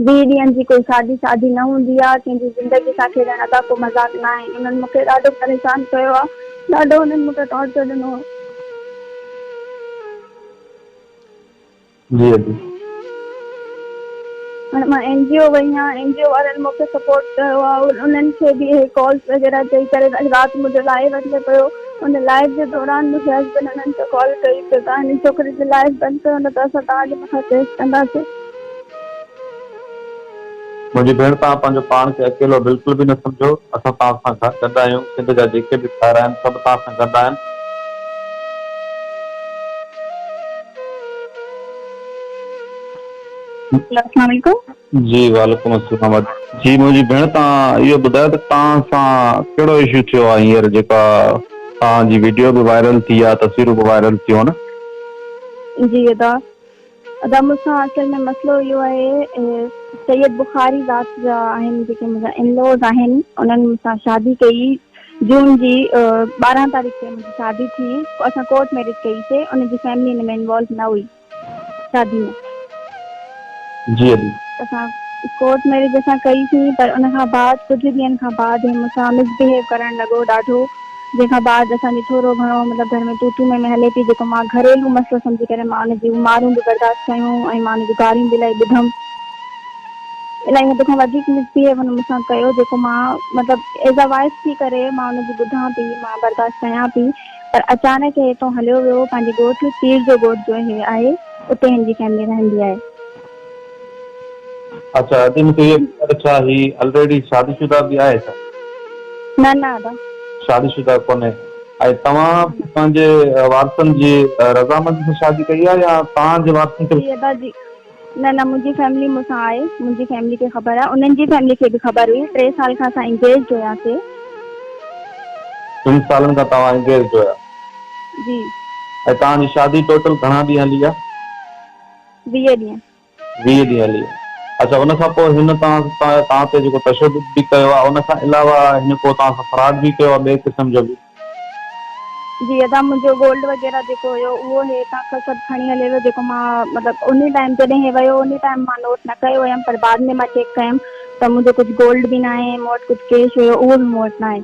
ويهه ڏينهن جي ڪوئي شادي شادي نه هوندي آ، ڪنهن جي زندگي سان کيڏڻ ادا ڪو مذاق ناهي. انهن مون کي ڏاڍو پريشان ڪيو آ، ڏاڍو انهن مون کي ٽارچر ڏنو آ. جي ادي. هاڻي مان اين جي او وئي آهيان، اين جي او وارن مون کي سپورٽ ڪيو آ، انهن کي به اهي ڪالز وغيره چئي ڪري رات منهنجو لائيو هلي پيو، ان لائيو جي دوران منهنجي هسبنڊ انهن کي ڪال ڪئي ته توهان هن ڇوڪري جو لائيو بند ڪيو نه ته اسان توهان جي مٿان ڪيس ڪنداسين. منهنجي ڀيڻ توهان پنهنجو پاڻ کي اڪيلو بلڪل به نه سمجهو اسان توهان سان گڏ آهيون سنڌ جا جيڪي به ڀائر آهن سڀ توهان سان گڏ آهن. السلام عليڪم. جي وعليڪم السلام جي منهنجي ڀيڻ توهان اهو ٻڌايو ته توهان سان ڪهڙو اشو ٿيو آهي هينئر جيڪا توهان جي ويڊيو به وائرل ٿي آهي تصويرون به وائرل ٿيون آهن. جي ادا ادا مون سان اصل ۾ مسئلو اهو آهي سيد بخاري ذات جا آهن جيڪي منهنجا ان لاز آهن انهن مون سان شادي ڪئي جون جي 12 تاريخ تي منهنجي شادي ٿي اسان ڪورٽ ميرج ڪئي سي ان جي فيملي ان ۾ انوالو نه هئي شادي ۾. جي ادي. اسان ڪورٽ ميرج اسان ڪئي سين پر ان کان بعد ڪجهه ڏينهن کان بعد هي مون سان مس بهيو ڪرڻ لڳو ڏاڍو جنهن کان بعد اسان جي ٿورو گهڻو مطلب گهر ۾ تو تو مين مين هلي پئي جيڪو مان گهريلو مسئلو سمجهي ڪري مان ان جون مارون به برداشت ڪيون ۽ مان ان جون گاريون به الاهي ٻڌم الاهي حد کان وڌيڪ مس بهيو هن مون سان ڪيو جيڪو مان مطلب ايز ا وائف ٿي ڪري مان ان جي ٻڌان پئي مان برداشت ڪيان پئي پر اچانڪ هي هتان هليو ويو پنهنجي ڳوٺ پير جو ڳوٺ جو هي آهي اتي هن جي فيملي رهندي آهي. اڇا ادي مون کي اهو ٻڌايو ته ڇا هي الريڊي شادي شده به آهي ڇا؟ نه نه ادا. شادي شده ڪونهي ۽ توهان نه. پنهنجي وارثن جي رضامندي سان شادي ڪئي آهي يا توهان جي وارثن کي. جي ادا جي نه نه منهنجي فيملي مون سان آهي منهنجي فيملي کي خبر آهي انهن جي فيملي کي به خبر هئي ٽي سال کان اسان انگيجڊ هياسي. ٽن سالن کان توهان انگيجڊ هيا. جي. ۽ توهان جي شادي ٽوٽل گهڻا ڏينهن هلي آ؟ 20 ڏينهن. 20 ڏينهن هلي آ. اڇا ان کان پوء هن توهان توهان تي جيڪو تشدد به ڪيو آ ان کان علاوه هن ڪو توهان سان فراڊ به ڪيو آ ٻئي قسم جو به؟ جي ادا منهنجو گولڊ وغيره جيڪو هيو اهو هي هتان کان سڀ کڻي هلي ويو جيڪو مان مطلب انهي ٽائيم جڏهن هي ويو انهي ٽائيم مان نوٽ نه ڪيو هيم پر بعد ۾ مان چيڪ ڪيم ته منهنجو ڪجهه گولڊ به ناهي مون وٽ ڪجهه ڪيش هيو اهو به مون وٽ ناهي.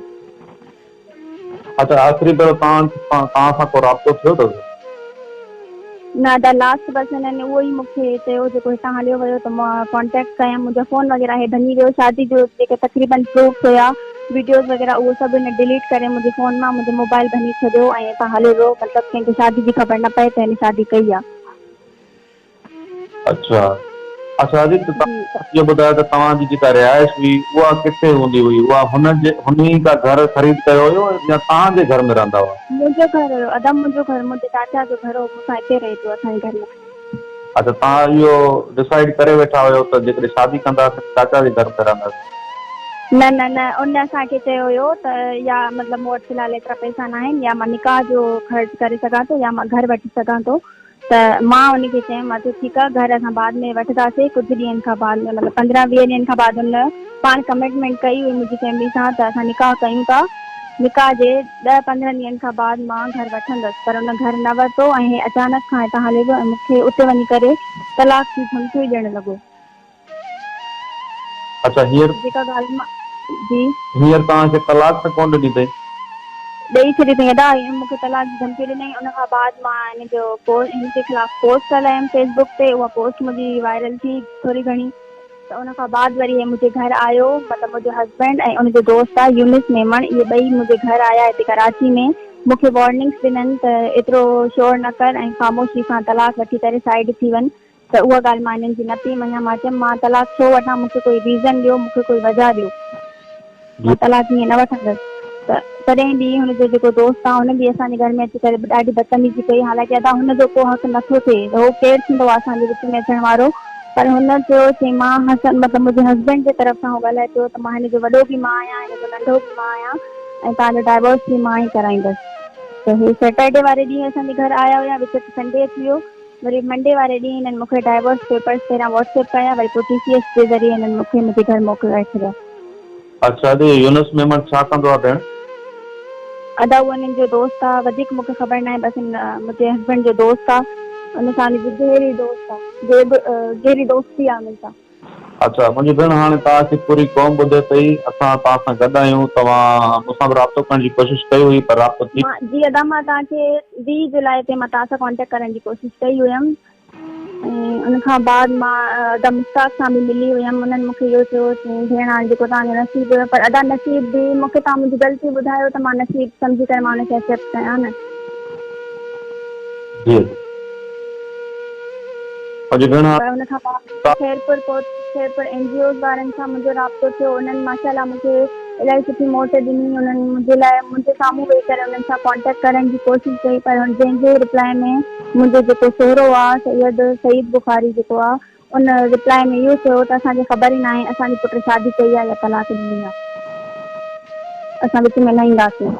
اڇا آخري ڀيرو توهان توهان سان ڪو رابطو ٿيو اٿس؟ نه ادا لاسٽ بس هنن اهو ئي مون کي چيو جيڪو هتان هليو ويو ته مان ڪانٽيڪٽ ڪيم منهنجا فون وغيره هي ڀڃي ويو شادي جو جيڪي تقريبن پروفس هيا ويڊيوز وغيره اهو سڀ هن ڊليٽ ڪري منهنجي فون مان منهنجو موبائل ڀڃي ڇڏيو ۽ هتان هليو ويو مطلب ڪنهن کي شادي جي خبر نه پئي ته هن شادي ڪئي آ. اڇا اڇا ادي ته توهان اهو ٻڌايو ته توهان جي جيڪا رهائش هئي اها ڪٿي هوندي هئي اها هن جي هن ئي ڪا گهر خريد ڪيو هيو يا توهان جي گهر ۾ رهندا هئا؟ منهنجو گهر هيو ادا منهنجو گهر منهنجي چاچا جو گهر هو مون سان هتي رهي پيو اسان جي گهر ۾. اڇا توهان اهو ڊسائيڊ ڪري ويٺا هيو ته جيڪڏهن شادي ڪنداسين ته چاچا جي گهر ۾ رهنداسين. نه نه نه ان اسان کي چيو هيو ته يا مطلب مون وٽ في الحال ايترا پئسا ناهن يا مان نڪاح جو خرچ ڪري سگهان ٿو يا مان گهر وٺي سگهان ٿو ته مان ان کي چيم مان چيو ٺيڪ آ گهر اسان بعد ۾ وٺنداسين ڪجهه ڏينهن کان بعد ۾ مطلب 15 20 ڏينهن کان بعد هن پاڻ ڪمٽمينٽ ڪئي هئي منهنجي فيملي سان ته اسان نڪاح ڪيون ٿا نڪاح جي 10 15 ڏينهن کان بعد مان گهر وٺندس پر ان گهر نه ورتو ۽ هي اچانڪ کان هتان هليو ويو ۽ مون کي اتي وڃي ڪري طلاق جون ڌمڪيون ڏيڻ لڳو. اڇا هينئر جيڪا ڳالهه مان جي. هينئر توهان کي طلاق ته ڪونه ڏني اٿئي؟ ڏئي ڇڏي اٿئي ادا هن مون کي طلاق جي ڌمڪي ڏنائين ان کان بعد مان هن جو پوسٽ هن جي خلاف پوسٽ هلايم فيس بڪ تي اها پوسٽ منهنجي وائرل ٿي ٿوري گهڻي ته ان کان بعد وري هي منهنجي گهر آيو مطلب منهنجو هسبينڊ ۽ ان جو دوست آ يونس ميمڻ اهي ٻئي منهنجي گهر آيا هتي ڪراچي ۾ مون کي وارننگس ڏنن ته ايترو شور نه ڪر ۽ خاموشي سان طلاق وٺي ڪري سائيڊ ٿي وڃ ته اها ڳالهه مان هنن جي نه پئي مڃان، مان چيم مان طلاق ڇو وٺان، مون کي ڪوئي ريزن ڏيو، مون کي ڪوئي وجهه ڏيو، مان طلاق ائين نه وٺندس. ته تڏهن به هن جو جيڪو دوست آ، هن به اسان جي گهر ۾ اچي ڪري ڏاڍي بدتميزي ڪئي، حالانڪه ادا هن جو ڪو حق نه ٿو ٿئي ته هو ڪير ٿيندو آ اسان جي وچ ۾ اچڻ وارو، پر هن چيو چي مان حسن مطلب منهنجي هسبينڊ جي طرف سان هو ڳالهائي پيو ته مان هن جو وڏو به مان آهيان، هن جو ننڍو به مان آهيان ۽ توهان جو ڊائيورس به مان ئي ڪرائيندس. ته هي سيٽرڊي واري ڏينهن اسان جي گهر آيا هيا، وچ تي سنڊي اچي ويو. وري منڊي واري ڏينهن هنن مون کي ڊائيورس پيپرز پهريان واٽس ايپ ڪيا وري پوء ٽي سي ايس جي ذريعي هنن مون کي منهنجي گهر موڪلائي ڇڏيا. اڇا ادي يونس ميمڻ ڇا ڪندو آ ڀيڻ؟ ادا اهو هنن جو دوست آ وڌيڪ مون کي خبر ناهي بس هن منهنجي هسبنڊ جو دوست آ ان سان هن جي گهري دوست آ گهري دوستي آ هنن سان. اڇا منهنجي ڀيڻ هاڻي توهان کي پوري قوم ٻڌي پئي اسان توهان سان گڏ آهيون توهان مون سان به رابطو ڪرڻ جي ڪوشش ڪئي هئي پر رابطو ٿي مان جي ادا مان توهان کي 20 جولاء تي مان توهان سان ڪانٽيڪٽ ڪرڻ جي ڪوشش ڪئي هيم ۽ ان کان بعد مان ادا مشتاق سان به ملي هيم انهن مون کي اهو چيو چيائين ڀيڻ هاڻي جيڪو توهان جو نصيب هيو پر ادا نصيب به مون کي توهان منهنجي غلطي ٻڌايو ته مان نصيب سمجهي ڪري مان ان کي ايڪسيپٽ ڪيان نه. جي منهنجي ڀيڻ پر ان کان بعد خيرپور پهتس، خيرپور اين جي اوز وارن سان منهنجو رابطو ٿيو، انهن ماشاء الله مون کي الاهي سٺي موٽ ڏني، انهن منهنجي لاء منهنجي سامهون ويهي ڪري انهن سان ڪانٽيڪٽ ڪرڻ جي ڪوشش ڪئي پر جنهن جي رپلائي ۾ منهنجو جيڪو سهرو آ سيد سعيد بخاري جيڪو آ ان رپلائي ۾ اهو چيو ته اسان کي خبر ئي ناهي اسان جي پٽ شادي ڪئي آ يا طلاق ڏني آ اسان وچ ۾ نه اينداسين.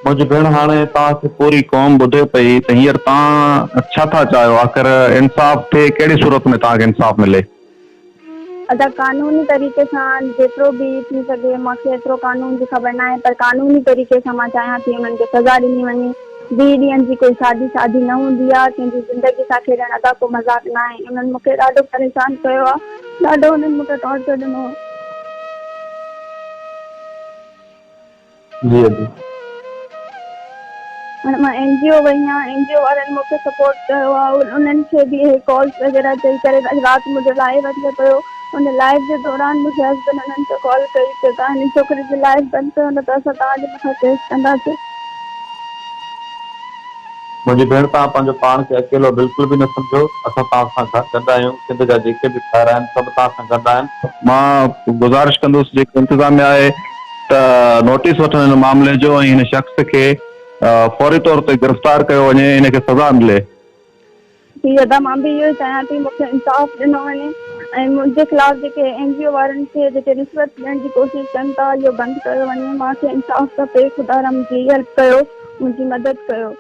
منهنجي ڀيڻ هاڻي توهان کي پوري قوم ٻڌي پئي ته هينئر توهان ڇا ٿا چاهيو آخر انصاف ٿئي ڪهڙي صورت ۾ توهان کي انصاف ملي. ادا قانوني طريقي سان جيترو به ٿي سگهي مان کي ايترو قانون جي خبر ناهي پر قانوني طريقي سان مان چاهيان ٿي انهن کي سزا ڏني وڃي 20 ڏينهن جي ڪوئي شادي شادي نه هوندي آ ڪنهن جي زندگي سان کيڏڻ ادا ڪو مذاق ناهي انهن مون کي ڏاڍو پريشان ڪيو آ ڏاڍو انهن مون کي ٽارچر ڏنو آ. جي ادي. هاڻي مان اين جي او وئي آهيان اين جي او وارن مون کي سپورٽ ڪيو آهي انهن کي به اهي ڪالز وغيره چئي ڪري اڄ رات منهنجو لائيو هلي پيو ان لائيو جي دوران منهنجي هسبنڊ انهن کي ڪال ڪئي ته توهان هن ڇوڪري جو لائيو بند ڪيو نه ته اسان توهان جي مٿان ڪيس ڪنداسين. منهنجي ڀيڻ توهان پنهنجو پاڻ کي اڪيلو بلڪل به نه سمجهو اسان توهان سان گڏ آهيون سنڌ جا جيڪي به ڀائر آهن سڀ توهان سان گڏ آهن. مان گذارش ڪندس جيڪو انتظاميا آهي ته نوٽيس وٺن هن معاملي جو ۽ هن شخص کي فوري طور تي گرفتار ڪيو وڃي ۽ هن کي سزا ملي. جي ادا مان به اهو ئي چاهيان ٿي مونکي انصاف ڏنو وڃي ۽ منهنجي خلاف جيڪي اين جي او وارن کي جيڪي رشوت ڏيڻ جي ڪوشش ڪن ٿا اهو بند ڪيو وڃي مان کي انصاف کپي خدا را منهنجي هيلپ ڪيو منهنجي مدد ڪيو.